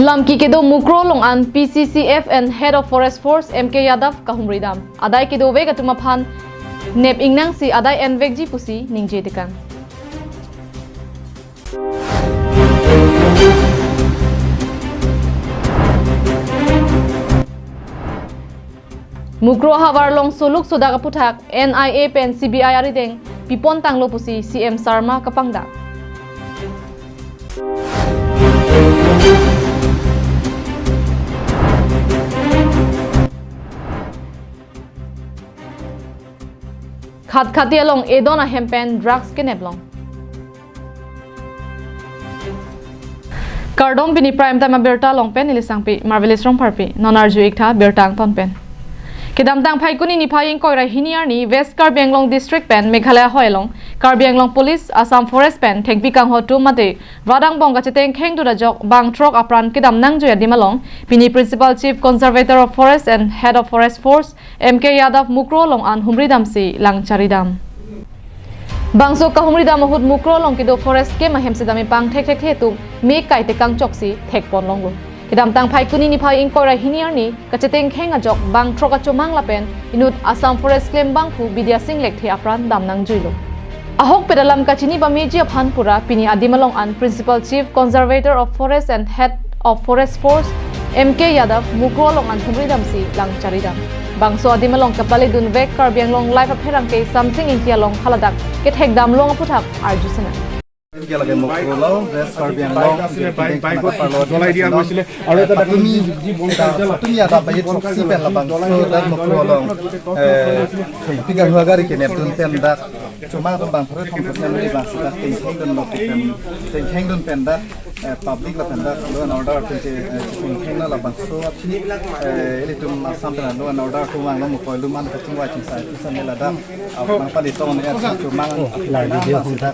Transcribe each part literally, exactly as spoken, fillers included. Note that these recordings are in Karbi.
Lamki kedo Mukroh along an P C C F and Head of Forest Force M K Yadav kahumri dam. Adai kedovek atum aphan nep ingnangsi adai envekji pusi ningje tekang. Mukroh ahavar along soluk sodak aputhak N I A pen C B I arideng pipon tanglo pusi C M Sarma kapangdak. Khatkhati along edon ahem pen drugs kenep long. Kardom, pini Prime Time abirta along pen neli Sangpi Marvelous Rongpharpi. Non arju-ik tha birta angton pen. Kedamtang Phaikuni niphai ingkoi ra hini arni West Karbi Anglong District pen Meghalaya hoi along Karbi Anglong Police, Assam Forest pen thengpi kangho atum mate rat angbong kachetengkheng dut ajok bang throk apran kedam nangjui adim along pini Principal Chief Conservator of Forest and Head of Forest Force M K Yadav Mukroh along an humri damsi lang chari dam. Bangso kahumri dam ahut Mukroh along kedo forest camp ahem sedam ipang thekthekthe atum me kai tekang choksi thekpon longlo. Kedamtang Phaikuni niphai ingkoi ra hini arni kachetengkheng ajok bang throk achomang lapen inut Assam Forest klembangphu Bidya Singh Lekthe apran dam nangjuilo. Ahokpet alam kachini pameji aphan pura pini adim along an Principal Chief Conservator of Forest and Head of Forest Force M K Yadav Mukroh along an humri damsi lang chari dam. Bangso adim along kepale dunvek Karbi Anglong Live apherangke Samsing Ingti along haladak kethek dam long aputhak arju sena. Etia lake Mukroh along, West Karbi Anglong, জ্বলাই দিয়া হৈছিলে। আৰু এটা patumi, patumi adap bai choksi pen labangso dak Mukroh along, eh, thengpi kangho agari kenep dun pen dak chomang atum bang pharo thom percent ni bang sita tengkheng dunlo pen, tengkheng dun pen dak, eh, public lapen dak law and order atum ke, eh, tengkheng na labangso aphi, eh, ilitum Assam pen law and order atum vanglo Mukroh along man kachingvai chingsai pusi mela dak, ah, bang pali tong ne chomang, ah, video bang sita.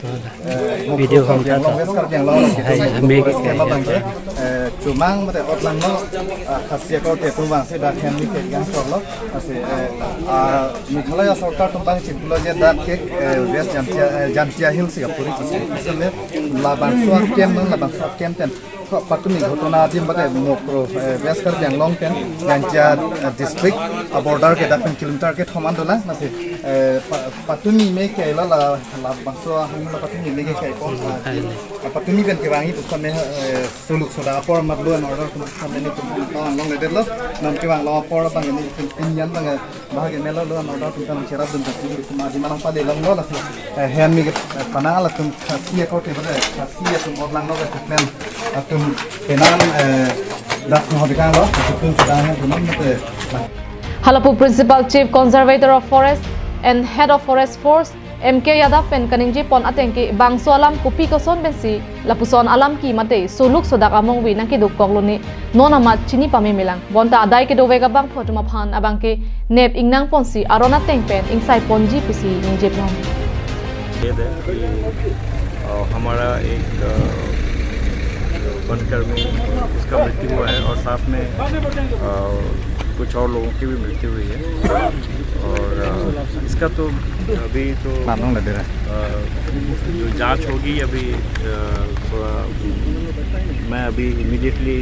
Eh, video Mukroh Karbi Anglong, West Karbi Anglong, hai, hai, Mukroh abang ke, eh, chomang mate otlangno, ah, khasi akorte atum vangsi dak hem ni ke yang chorlo, asi, eh, ah, Meghalaya sorkar atum bang chimpulo je dak ke, eh, West Jaintia, eh, Jaintia Hills si apuri kusi. Isame labangso camp nang, labangso camp pen. Kho patumi ghotona adim bate Mukroh, eh, West Karbi Anglong pen Jaintia, eh, district, a border ke dak pen kilometer kethom an dolang, asi, eh, pa-, patumi me ke la la labangso ahum la patumi me ke kai pon. Ah, patumi pen kevangji pusitame, eh, soluk sodak apor mat law and order atum pusitame nelitum ta anglong ledetlo. Non kevang long apor abang nelitum pinyan abang, eh, bahagi melo law and order atum kan cherap dun kasi nelitum adim along pale longlo lasi, eh, hem ni ke, eh, panang latum khasi akorte bade khasi atum otlangno ke keklen atum penang, eh, dak no dikanglo atum sedang hem punam mate. Halapu Principal Chief Conservator of Forest and Head of Forest Force M K Yadav pen kaningje pon ateng ke bangso alam kopi koson pensi lapuson alam ke mate soluk sodak amongve nangkeduk koklo ne non amat chini pame melang. Bonta adai kedovek abangphu atum aphan abang ke nep ingnang ponsi aron ateng pen ingsai ponji pusi ningje pon. ये है कि, अ, हमारा एक, अ, वनकर्मी, उसका मृत्यु हुआ है और साथ में, अ, कुछ और लोगों की भी मृत्यु हुई है। और, अ, इसका तो अभी तो, मालूम लग रहा है। अ, जो जांच होगी अभी, अ, थोड़ा मैं अभी इमीडिएटली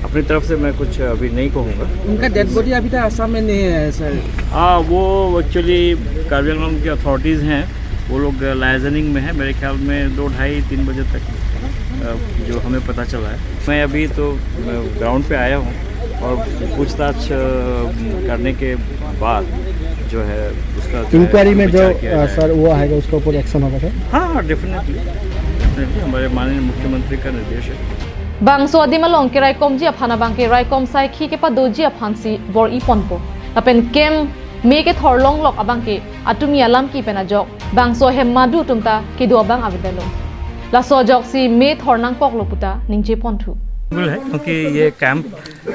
अपनी तरफ से मैं कुछ अभी नहीं कहूँगा। उनका डेड बॉडी अभी तक आसाम में नहीं है, सर। हाँ, वो एक्चुअली कार्बी आंगलोंग की अथॉरिटीज़ हैं, वो लोग लाइजनिंग में है। मेरे ख्याल में दो ढाई, तीन बजे तक, अ, जो हमें पता चला है। मैं अभी तो, अ, ग्राउंड पे आया हूँ और पूछताछ, अ, करने के बाद जो है उसका जो है इंक्वायरी में जो, विचार किया अ, जाएगा। सर, वो आएगा, उसके ऊपर एक्शन होगा, सर? हाँ, हाँ, डेफिनेटली, डेफिनेटली हमारे माननीय मुख्यमंत्री का निर्देश है। Bangso adim along keraikomji aphan abang ke raikom saikhi kepadoji aphansi bor-i ponpo. Lapen camp me kethor longlok abang ke atumi alam ke pen ajok bangso hem madu atum ta kedo abang avedetlo. Laso ajoksi me thor nangkoklo puta ningje ponthu. बिल्कुल है, क्योंकि ये कैंप,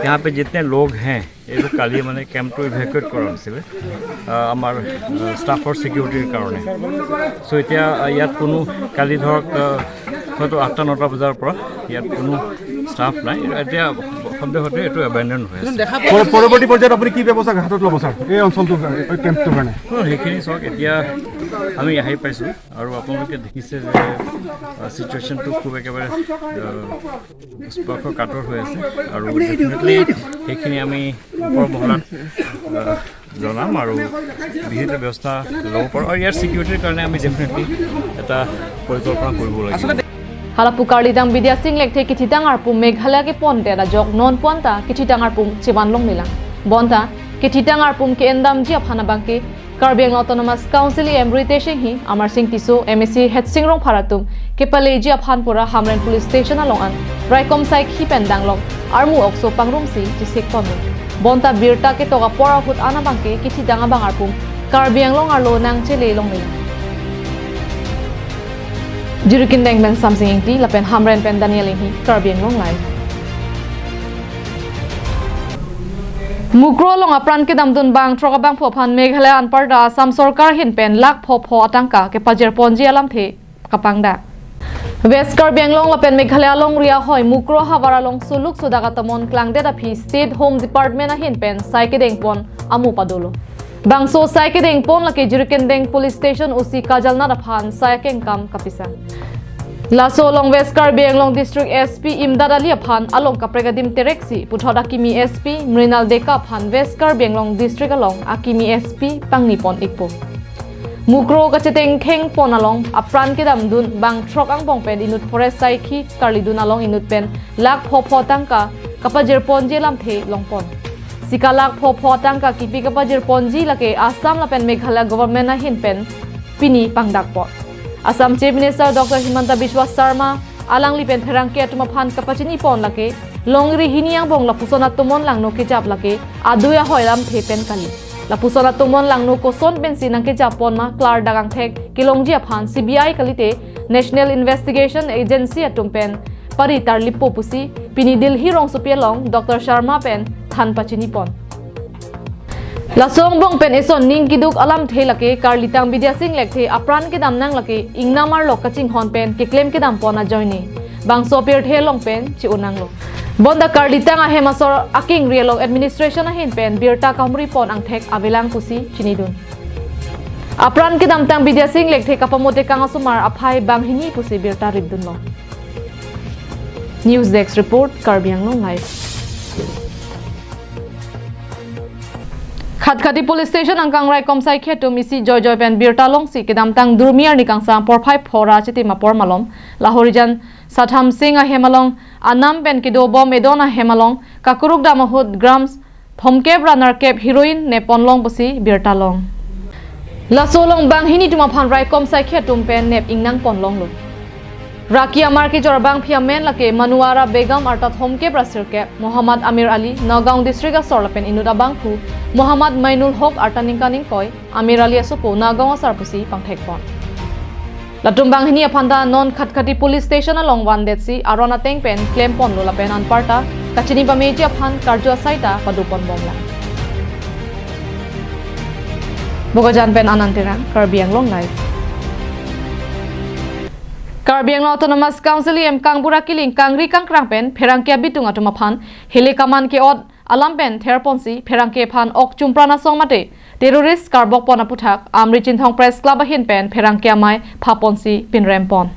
यहाँ पे जितने लोग हैं, এইটো কালি মানে কেম্পটো ইভেকুৱেট কৰা হৈছিলে, আহ, আমাৰ, আহ, ষ্টাফৰ ছিকিউৰিটিৰ কাৰণে। চ' এতিয়া, আহ, ইয়াত কোনো, কালি ধৰক, আহ, হয়তো আঠটা নটা বজাৰ পৰা ইয়াত কোনো ষ্টাফ নাই। এতিয়া সন্দেহতে এইটো এবেণ্ডন হৈ আছে। পৰ- পৰৱৰ্তী পৰ্যায়ত আপুনি কি ব্যৱস্থা হাতত ল'ব ছাৰ, এই অঞ্চলটোৰ কাৰণে, এই কেম্পটোৰ কাৰণে? ন, সেইখিনি চাওক, এতিয়া আমি আহি পাইছোঁ আৰু আপোনালোকে দেখিছে যে চিটুৱেশ্যনটো খুব একেবাৰে আহ, স্পৰ্শ কাতৰ হৈ আছে আৰু ডেফিনেটলি সেইখিনি আমি ওপৰ মহলাত আহ, জনাম আৰু বিহিত ব্যৱস্থা ল'ব পাৰোঁ আৰু ইয়াৰ ছিকিউৰিটিৰ কাৰণে আমি ডেফিনেটলি এটা পৰিকল্পনা কৰিব লাগিব। Hala pu Karlitang Bidya Sing Lekthe kethitang arpum Meghalaya kepon det ajok non puan ta kethitang arpum chevan longle lang. Bonta kethitang arpum ke-endamji aphan abangke Karbi Anglong Autonomous Council E M Ritesh Enghi, Amar Sing Tisso, M A C Headsing Rongphar atum kepaleji aphan pura Hamren Police Station along an raikom saikhi pen danglok armu okso pangrumsi chesik ponlo. Bonta birta ketok apor ahut an abangke kethitang abang arpum Karbi Anglong arlo nangchele longle. Jirikindeng pen Samsing Ingti lapen Hamren pen Daniel Enghi, Karbi Anglong Live. Mukro along apran kedamdun bang throk abangphu aphan Meghalaya anparta Assam sorkar ahin pen lakh pho pho atangka kepajir ponji alamthe kapangdak. West Karbi Anglong lapen Meghalaya alongri ahoi Mukro havar along suluk sodak atomon klangdet aphi State Home Department ahin pen sai kedeng pon amo padolo. Bangso sai kedeng pon lake Jirikindeng Police Station O C Kajalnath aphan sai akengkam kapisang. Laso along West Karbi Anglong District S P Imdad Ali aphan along kaprek adim tereksi puthot akimi S P Mrinal Deka aphan West Karbi Anglong District along akimi S P pangni pon ikpo. Mukro kachetengkheng pon along apran kedamdun bang throk angbong pen inut forest saikhi karlidun along inut pen lakh pho pho tangka kapajir ponji alamthe longpon. Sika lakh pho pho tangka kipi kapajir ponji lake Assam lapen Meghalaya government ahin pen pini pangdak pon. Assam Chief Minister Doctor Himanta Biswa Sarma alangli pen pherangke atum aphan kapachini pon lake longri hini angbong lapuson atomon langno kejap lake adui ahoi lamthe pen kali. Lapuson atomon langno koson pensi nangkejap pon ma klardak angthek kelongji aphan C B I kalite National Investigation Agency atum pen pari tarlipo pusi pini Delhi rongsopi along Doctor Sarma pen than pachini pon. Laso angbong pen eson ning keduk alamthe lake Karlitang Bidya Sing Lekthe apran kedam nang lake ingnam arlo kachinghon pen keklem kedam pon ajoine bangso apirthe along pen chi-o nanglo. Bonta Karlitang ahem asor akingri along administration ahin pen birta kahumri pon angthek avelang pusi chinidun. Apran kedamtang Bidya Sing Lekthe kapamote kang asomar aphai banghini pusi birta ripdunlo. News Desk Report, Karbi Anglong Live. Khatkhati Police Station angkang raikom saikhi atum isi joijoi pen birta longsi kedamtang Durmi arni kangsam porphai pho ra chitim apor malom Lahorijan Satham Sing ahem along anam pen kedobom edon ahem along kakuruk dam ahut grams thomkep ra nerkep heroin nep pon long pusi birta long. Laso along banghini atum aphan raikom saikhi atum pen nep ingnang pon longlo. Raki amar kejor abangpi amen lake Manuara Begum arta thomkep ra sirkep, Muhammad Amir Ali, Nagaon District asor lapen inut abangphu Muhammad Mainul Hok arta ningkan ingkoi, Amir Ali asopo Nagaon asar pusi pangthek pon. Latum banghini aphan ta non Khatkhati Police Station along vandetsi aron ateng pen klem ponlo lapen anparta kachini pameji aphan karju asai ta pado pon bomlang. Bokajan pen Anand Terang, Karbi Anglong Live. Karbi Anglong Autonomous Council E M Kangbura Killing kangri kangkrang pen pherangke abitung atum aphan hele kaman ke-ot alam pen ther ponsi pherangke aphan ok chumpran asong mate terrorist karbok pon aputhak Amri Chinthong Press Club ahin pen pherangke amei pha ponsi pinrem pon.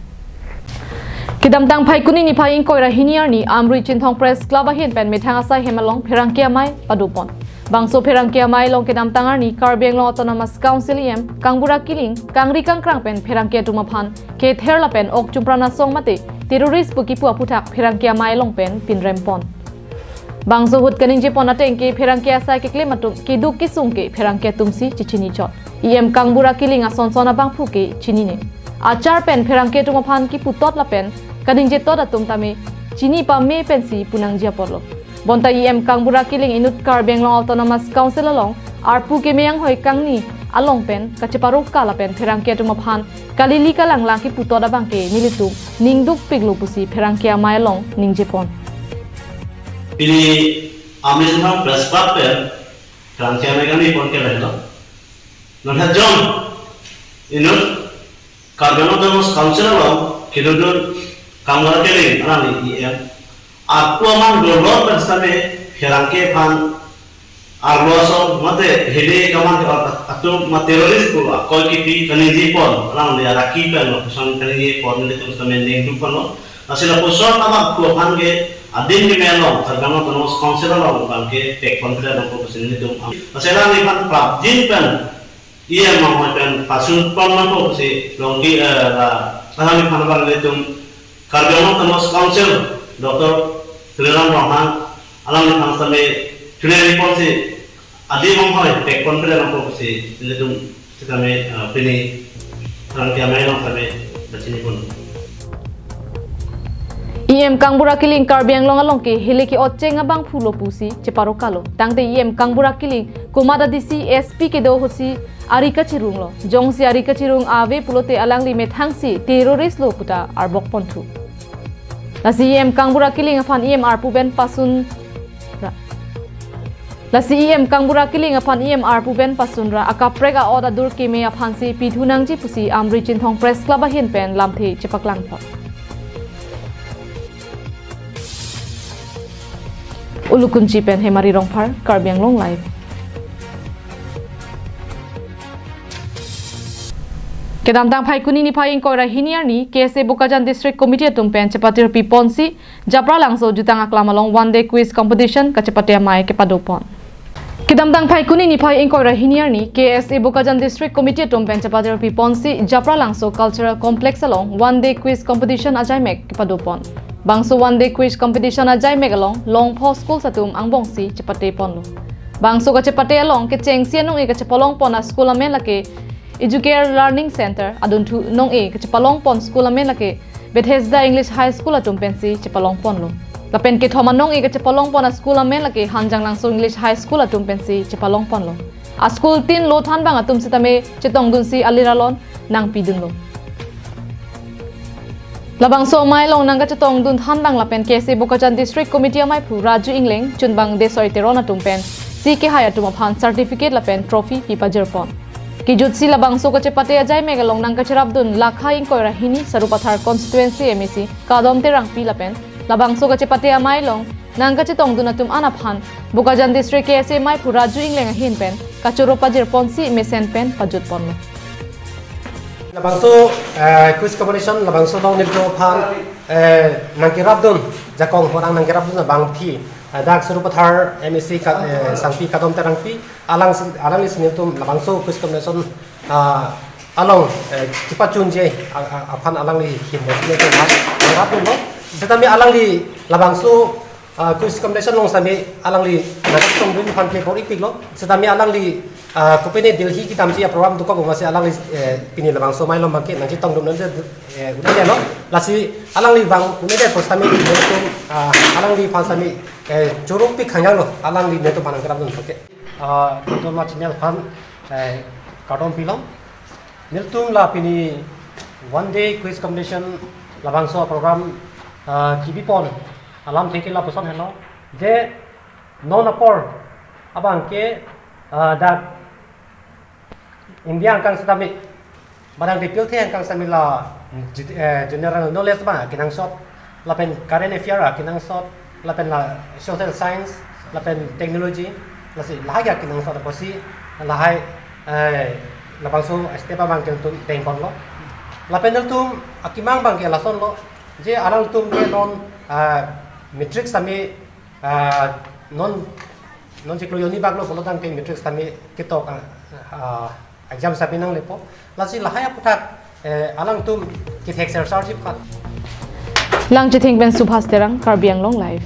Kedamtang Phaikuni niphai ingkoi ra hini arni Amri Chinthong Press Club ahin pen methang asai hem along pherangke amei pado pon. Bangso pherangke amei along kedamtang arni Karbi Anglong Autonomous Council E M Kangbura Killing kangri kangkrang pen pherangke atum aphan kether lapen ok chumpran asong mate terrorist pu kipu aputhak pherangke amei along pen pinrem pon. Bangso ahut kaningje pon ateng ke pherangke asai keklem atum keduk kesung ke pherangke atum si chechini chot. E M Kangbura Killing ason son abangphu ke chinine. Achar pen pherangke atum aphan kipu tot lapen kaningje tot atum tame chini pame pensi pu nangji apotlo. Bonta E M Kangbura Killing inut Karbi Anglong Autonomous Council along arpu keme anghoi kangni along pen kacheparok ka lapen pherangke atum aphan kalili kalanglang kipu tot abang ke nelitum ningduk piklo pusi pherangke amei along ningje pon. Pini Amri Chinthong Press Club pen pherangke amei kami pon ke lailo. Non hajong inut Karbi Anglong Autonomous Council along kedodun Kangbura Killing alangli E M Ako aman dolor pen sitame pherangke aphan arlo ason mate hede kaman atum ma terrorist pu akoi kipi kaningje pon, alangli araki pen lapuson kaningje pon nelitum sitame ningduk ponlo. Lasi lapuson abangphu aphan ke adim keme along Karbi Anglong Autonomous Council along abang ke pek pon pida nangpo pusi nelitum. Lasi alangliphan prapjin pen E M anghoi pen pasun pon nangpo pusi longki, eh, la alangliphan abang nelitum Karbi Anglong Autonomous Council Doctor Tuliram Ronghang alangliphan sitame chunari ponsi adim anghoi pek pon pida nangpo pusi nelitum sitame, eh, pini pherangke amei along sitame pachini pon. E M Kangbura Killing Karbi Anglong along ke hile ke-ocheng abangphu lo pusi cheparokalo. Tangte E M Kangbura Killing komat a D C S P kedo ahutsi ari kachirunglo. Jongsi ari kachirung ave pulote alangli methangsi terrorist lo puta arbok ponthu. Lasi E M Kangbura Killing aphan E M arpu pen pasun ra. Lasi E M Kangbura Killing aphan E M arpu pen pasun ra akaprek a-ot adur keme aphansi pithu nangji pusi Amri Chinthong Press Club ahin pen lamthe chepaklang pon. Ulukunchi pen Hemari Rongphar, Karbi Anglong Live. Kedamtang Phaikuni niphai ingkoi ra hini arni K S A Bokajan District Committee atum pen chepatirpi ponsi Japralangso jutang aklam along one day quiz competition kachepate amei kepado pon. Kedamtang Phaikuni niphai ingkoi ra hini arni K S A Bokajan District Committee atum pen chepatirpi ponsi Japralangso Cultural Complex along one day quiz competition ajaimek kepado pon. Bangso one day quiz competition ajaimek along longpho schools atum angbongsi chepate ponlo. Bangso kachepate along kechengsi anong-e kachepalong pon a school amen lake Educare Learning Center, adunthu nong-e kachepalong pon school amen lake Bethesda English High School atum pensi chepalong ponlo. Lapen kethom anong-e kachepalong pon a school amen lake Hanjanglangso English High School atum pensi chepalong ponlo. A school tin lo thanbang atum sitame chetongdunsi alir alon nangpidunlo. Labangso amei along nangkachetongdun thanbang lapen K S A Bokajan District Committee ameiphu Raju Engleng, chunbang Desoi Teron atum pensi kehai atum aphan certificate lapen trophy pipajir pon. Kejutsi labangso kachepate ajaimek along nangkacherapdun lakha ingkoi ra hini Sarupathar constituency M A C Kadom Terangpi lapen labangso kachepate amei along nangkachetongdun atum an aphan Bokajan District K S A ameiphu Raju Engleng ahin pen kachoro pajir ponsi mesen pen pajut ponlo. Labangso, eh, quiz competition labangso along nelitum aphan, eh, nangkerapdun, jakong horang nangkerapdun abangpi, eh, dak Sarupathar M A C ka, eh, Sangpi Kadom Terangpi, alang si, alangli si nelitum labangso quiz competition, ah, along, eh, kepachunji, a, a, aphan alangli ahin pen si nelitum aphan nangkerapdunlo. Setame alangli labangso ah, quiz competition along sitame alangli nangkachetongdun aphan ke bor-ipiklo. Setame alangli, ah, kopine Delhi kedamsi a-program dokok amatsi alangli, eh, pini labangso amei along abang ke nangchetongdun nangji, eh, un-edetlo. Lasi alangli abang un-edet apot sitame nelitum, ah, alangliphan sitame, eh, choro pik hangyanglo, alangli nelitum aphan nangkerapdun aphan ke. Ah, nelitum a-channel aphan, eh, kardom pilong. Nelitum la pini one day quiz competition labangso a-program, ah, kebipon alamthe ke lapuson henlo. Je non apor abang ke, ah, dak India angkang sitame, badang dipil the angkang sitame la, eh, general knowledge abang kenangsot, lapen current affair akenangsot, lapen la social science, lapen technology, lasi lahai akenangsot apotsi lahai, eh, labangso step abang ke nelitum dengponlo. Lapen nelitum akemang abang ke lasonlo, je alangtum ke non, ah, matric sitame, ah, non, non chiklo hini bak lo pulo tangte matric sitame ketok, ah, ah, exam sitame nanglepo. Lasi lahai aphuthak, eh, alangtum kethek sersarji aphan. Langchithing pen Subhas Terang, Karbi Anglong Live.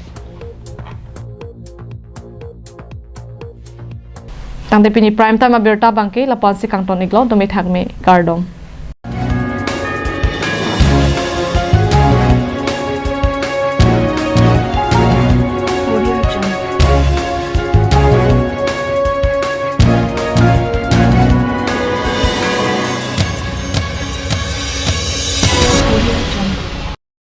Tangte pini prime time abirta abang ke lapu-ansi kangton-iklo, dome thakme, kardom.